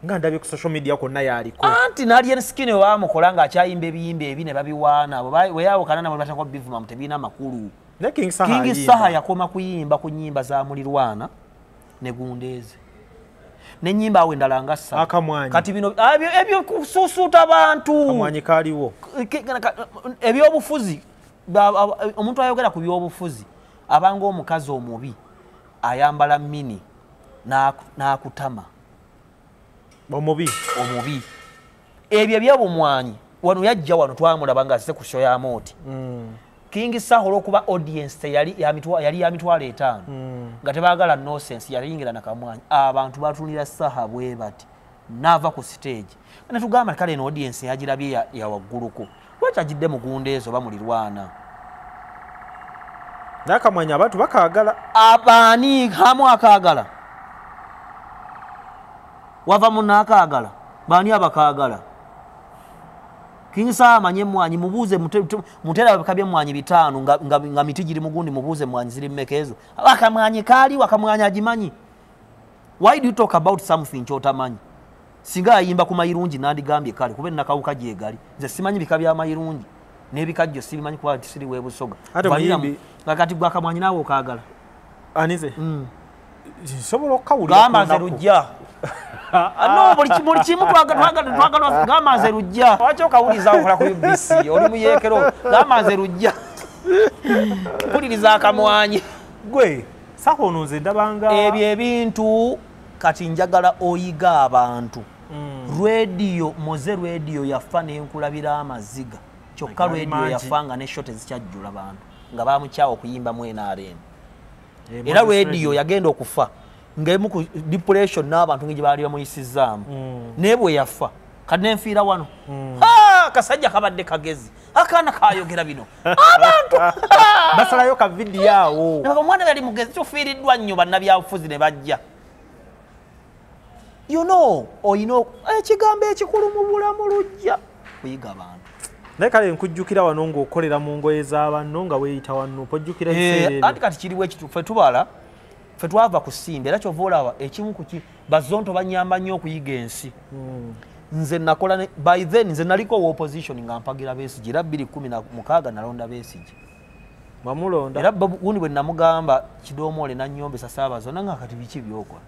Nga ndabye ku social media kwonna yaliko. Anti n'Alien Skin we baamukola ng'akyayimba ebiyimba ebi ne babiwaana. Bwe yaawukana nabo batandika okubivuma mu tebirina makulu. Naye King Saha King Saha yakoma kuyimba ku nnyimba za mulirwana ne gundeeze. N'ennyimba awo endala nga ssatu. Akamwanyi. Kati bino ebyo kusuusuuta bantu. Akamwanyi kaaliwo. Ebyobufuzi omuntu ayogera ku byobufuzi abanga omukazi omubi ayambala mini n'akutama. Omubi. Omubi. Ebyo ebyobumwanyi wano yajja wano twamulaba nga azze ku show ya Moti. King Saha olw'okuba audience yali ya mitwalo etaano nga tebaagala nonsense yayingira na kamwanyi. Abantu batunulira Saha bwe bati n'ava ku stage. Ne tugamba kale eno audience yagirabye ya wagguluko. Lwaki agidde mu gundeezo bamulirwana? N'akamwanyi abantu bakaagala. Abaani hamu akaagala? Wava mu n'akaagala? Baani abakaagala? King Saha amanye emmwanyi mubuuze mutera bika by'emmwanyi bitaano nga miti giri mugundi mubuuze emmwanyi ziri mmeka ezo. Akamwanyi kaaliwo, akamwanyi agimanyi. Why do you talk about something ky'otamanyi? Singa ayimba ku mayirungi nandigambye kale kuba ennakawuka gyegali. Nze simanyi bika bya mayirungi n'ebikajjo sibimanyi kuba siri w'e Busoga. Ate muyimbi Kati gwe akamwanyi naawe okaagala. Anize? Nsobola okukawulira Gamba nze lujja. No, buli kimu twagala gamba nze lujja. Lwaki okawuliza okola ku UBC? Oli muyeekero. Gamba nze lujja. Mpuliriza akamwanyi. Gwe Saha ono nze ndabanga ebyo ebintu kati njagala oyiga abantu. Radio Moze radio yafa n'enkulabira amaziga. Kyokka radio yafa nga ne shot ezikyajjula bantu nga bamukyawa okuyimba mu NRM. Era radio yagenda okufa ng'emu ku depression n'abantu gye baali bamuyisizaamu. Naye bwe yafa kati nenfiira wano. Akasajja kabadde kagezi. Akaana kayogera bino. Abantu basalayo ka video awo. Omwana yali mugezi tufiiriddwa nnyo bannabyabufuzi ne bajja. You know, oyina ekigambo ekikulu mu bulamu lujja kuyiga abantu. Naye kale nkujjukira wano ng'okolera mu ngoye z'abanno nga weeyita wano ojjukira ebiseera ebyo. Anti kati kiriwo ekitu ffe tubala ffe twava ku Simba era kyova olaba ekimu ku ki bazonto banyamba nnyo okuyiga ensi. Nze nakola by then nze naliko opposition nga mpagira Besigye era 2016 nalonda Besigye. Mamulonda. Era gundi bwe namugamba Kidomoole nanyombesa Ssaabazonto nga kati biki by'okola.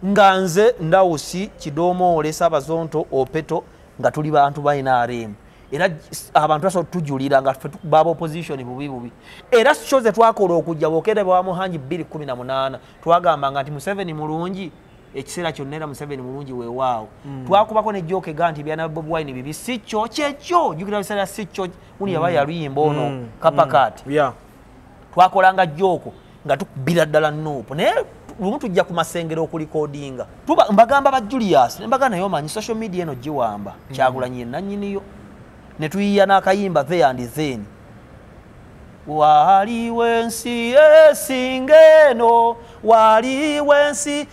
Nga nze Ndawusi Kidomoole Ssaabazonto Opeto nga tuli bantu ba NRM. Era abantu basobola tujulira nga ffe baba opposition bubi bubi. Era show ze twakola okujja bwokere bwa Muhangi 2018 twagambanga nti Museveni mulungi ekiseera kyonna era Museveni mulungi weewaawo. Twakubako ne joke ga nti byana Bobi Wine bibi si kyo kyekyo jjukira biseera si kyo muni yaba yaluyimba ono kapakati. Twakolanga joke nga tukubira ddala nuupu naye lumu tujja ku masengero okulikodinga. Tuba mbagamba ba Julius ne mbagana naye omanyi social media eno giwamba Kyagulanyi nannyiniyo ne tuyiya n'akayimba there and then. Waliwo ensi esinga eno, waliwo ensi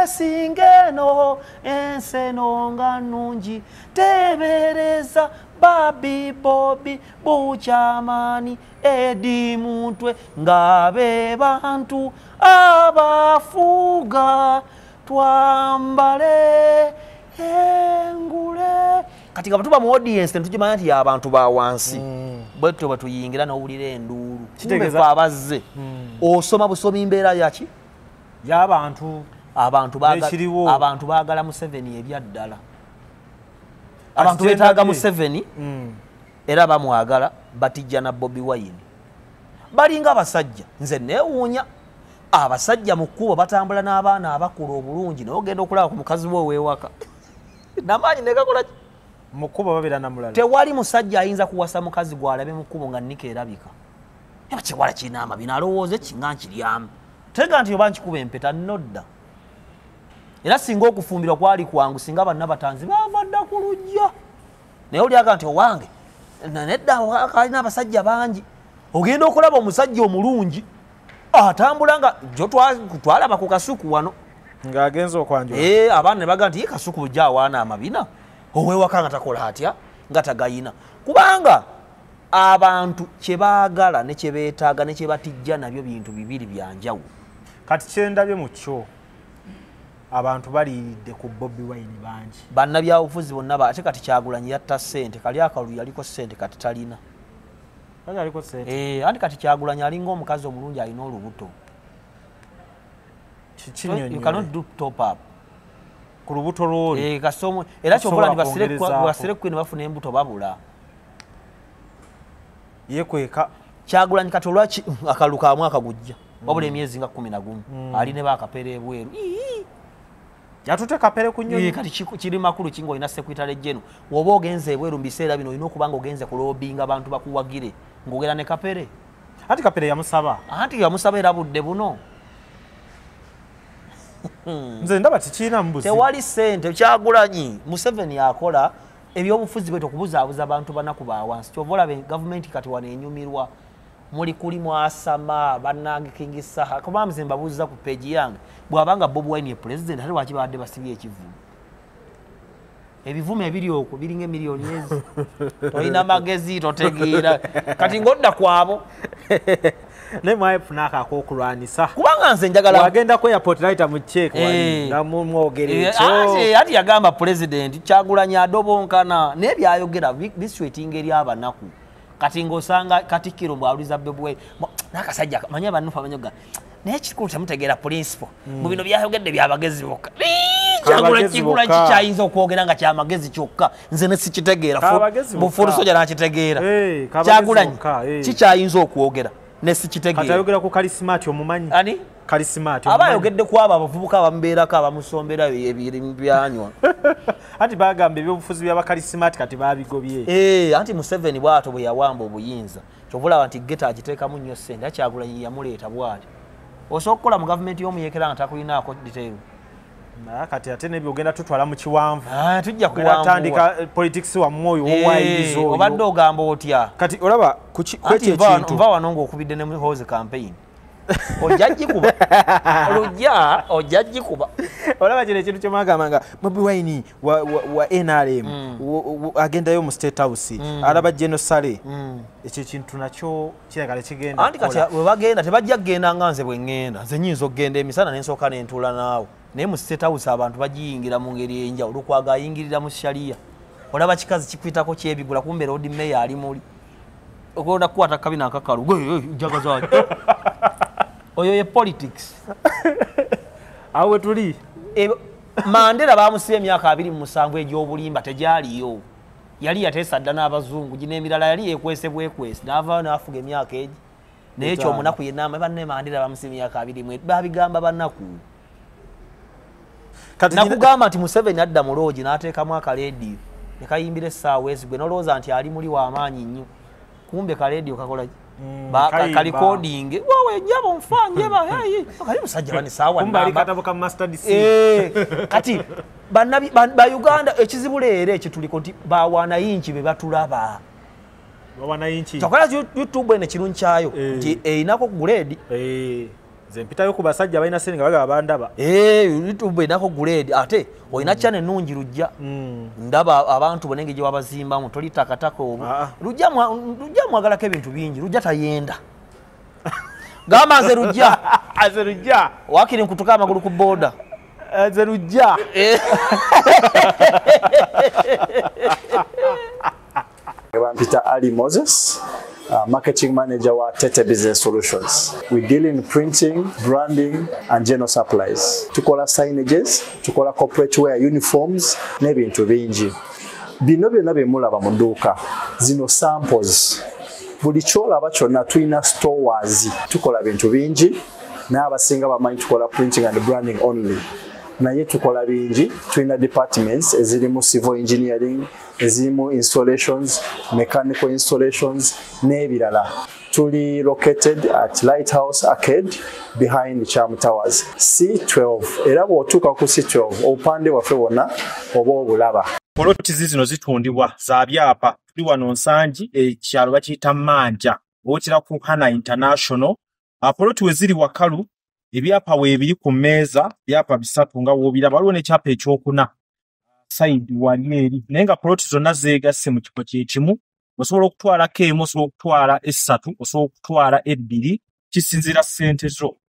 esinga eno, ensi eno nga nnungi, teebereza Babi Bobi Bukyamani Edi Mutwe nga be bantu abafuga twambale engule. Kati nga tuba mu audience ntujimanya nti abantu ba wansi bwetyo batuyingira n'owulira enduulu kumbe abazze osoma busomi mbeera yaki y'abantu abantu baagala Museveni ebyaddala. Abantu beetaaga Museveni era bamwagala batijja na Bobi Wine. Balinga abasajja nze neewuunya abasajja mu kkubo batambula n'abaana abakula obulungi naye ogenda okulaba ku mukazi we ow'ewaka n'amaanyi ne gakola ki? Mu kkubo babeera na mulala. Tewali musajja ayinza kuwasa mukazi gw'alabe mu kkubo nga nnika erabika. Eba kiwala kirina amabina alowooza ekinga nkiryamu. Tega nti oba nkikuba empeta nodda. Era singa okufumbirwa kwali kwangu singa banna batanzi baava dda ku luggya. Naye olyaga nti owange nedda alina abasajja bangi. Ogenda okulaba omusajja omulungi atambula nga jo twalaba ku kasuku wano ng'agenze okwanjula. Abaana ne bagamba nti ye kasuku bujja awaana amabina. Owewaka nga takola atya nga tagayina. Kubanga abantu kye baagala ne kye beetaaga ne kye batijja nabyo bintu bibiri bya njawulo. Kati kyendabye mu kyo abantu baliiridde ku Bobi Wine bangi. Bannabyabufuzi bonna ate kati Kyagulanyi yatta ssente kali akalulu yaliko ssente kati talina. Aliko ssente. Anti kati Kyagulanyi alinga omukazi omulungi alina olubuto. You cannot do top up. Ku lubuto lw'oli. Kasomo era kyokola nti basire kwini bafuna embuto babula. Yekweka. Kyagulanyi kati olwaki akalulu ka mwaka gujja. Wabula emyezi nga 11 ali ne bakapere ebweru. Yatute kapere ku nnyonyi. Kati kiri makulu kingo olina secretary general. Woba ogenze ebweru mu biseera bino olina okuba nga ogenze kulobinga abantu bakuwagire ng'ogera ne kapere. Anti kapere yamusaba. Anti yamusaba era budde buno. Nze ndaba tikirina mu buzibu. Tewali ssente Kyagulanyi Museveni akola ebyobufuzi bwe tokubuzaabuza abantu banaku ba wansi. Kyova olaba gavumenti kati wano enyumirwa muli kuli mwasama bannange King Saha kuba nze mbabuuza ku page yange bw'abanga Bobi Wine ye president ate lwaki babadde basibye ekivumo. Ebivumo ebiri okwo biringa emiliyoni ezi. Tolina magezi totegeera kati ng'odda kwabo. Naye mwafuna ak'okulwanisa. Kubanga nze njagala wagenda ku airport right mu check wali nga mwogera ekyo. Ati yagamba president Kyagulanyi adobonkana naye byayogera biswetinga eri abanaku. Kati ng'osanga Katikkiro bw'awuliza Bobi Wine n'akasajja manyi abanufu abanyoga naye kikulu temutegeera principle mu bino byayogedde byabagezi bokka. Kyagulanyi kikyayinza okwogera nga kyamagezi kyokka nze ne sikitegeera bufulu soja n'akitegeera. Kyagulanyi kikyayinza okwogera ne sikitegeera. Kati ayogera ku Kalisimati omumanyi. Ani? Kalisimati. Aba ayogedde ku abo abavubuka abamubeerako abamusombera ebirimu byanywa. Anti bagamba ebyobufuzi by'abakalisimati kati babigobye. Anti Museveni bw'atyo bwe yawamba obuyinza. Kyova olaba nti ghetto agiteekamu nnyo ssente Kyagulanyi yamuleeta bw'atyo. Osobola okukola mu gavumenti y'omuyeekera nga takulinaako detail. Kati ate n'ebyo ogenda tutwala mu kiwanvu. Tujja kuwanvuwa. Tandika politics wammwe oyo owayiriza oyo. Obadde ogamba otya? Kati olaba kwekyo ekintu. Nva wano ng'okubidde ne Muhoozi campaign. Ojja gikuba. Lujja ojja gikuba. Olaba kino ekintu kye mwagamba nga Bobi Wine wa NRM agendayo mu State House alaba General Saleh. Ekyo ekintu nakyo kiragala kigenda. Anti kati bwe bagenda tebajja kugenda nga nze bwe ŋŋenda. Nze nnyinza okugenda emisana ne nsooka ne ntuula naawe. Naye mu State House abantu bagiyingira mu ngeri ey'enjawulo. Lukwago ayingirira mu sharia. Olaba kikazi kikuyitako kyebigula kumbe Lord Mayor ali muli. Ogonda kukwata kabina akakalu. Gwe njagaza. Oyo ye politics. Awo tuli. Mandela bamusiba emyaka 27 egy'obulimba tegyaliyo. Yali yateesa dda n'abazungu gino emirala yali yekwese bwekwese n'avaayo n'afuga emyaka egi. Naye ekyo omunaku yenna banne Mandela bamusiba emyaka 21 babigamba bannaku. Nakugamba nti Museveni adda mu loogi n'ateekamu akaleediyo ne kayimbira essaawa ezi gwe n'olowooza nti ali muli w'amaanyi nnyo. Kumbe kaleediyo kakola ki? Kalikodinge wawe njabo mfanye ba hey kali musajja bani sawa kumbe ali katabo ka master DC kati banna ba Uganda ekizibu leero ekituliko nti ba wananchi be batulaba ba wananchi tokola YouTube ene kirungi kyayo nti einako grade nze mpitayo ku basajja balina sente nga bagaba bandaba YouTube einako grade ate olina channel nnungi Lujja ndaba abantu bonenge gye wabazimbamu toli takataka obwo Lujja mwagalako ebintu bingi. Lujja tayenda gamba nze Lujja aze Lujja wakiri nkutuka amagulu ku boda aze Lujja. Bampita Ali Moses, marketing manager wa Tete Business Solutions. We deal in printing, branding, and general supplies. Tukola signages, tukola corporate wear, uniforms, n'ebintu bingi. Bino byonna bye mulaba mu dduuka, zino samples. Buli ky'olaba kyonna tulina stores. Tukola bintu bingi, n'abasinga bamanyi tukola printing and branding only. Naye tukola bingi, tulina departments ezirimu civil engineering, ezirimu installations, mechanical installations n'ebirala. Tuli located at Lighthouse Arcade behind Charm Towers C12. Era bw'otuuka ku C12 obupande bwaffe bwonna oba obulaba. Poloti zino zitundibwa za byapa. Tuli wano Nsangi, ekyalo bakiyita Manja, wookira ku Hana International. Poloti we ziri wakalu, ebyapa weebiri ku mmeeza, byapa bisatu nga w'obiraba. Waliwo n'ekyapa ekyokuna sayidi wali eri, naye nga poloti zonna zeegasse mu kifo kye kimu. Osobola okutwalako emu, osobola okutwala esatu, osobola okutwala ebbiri, kisinziira ssente zo.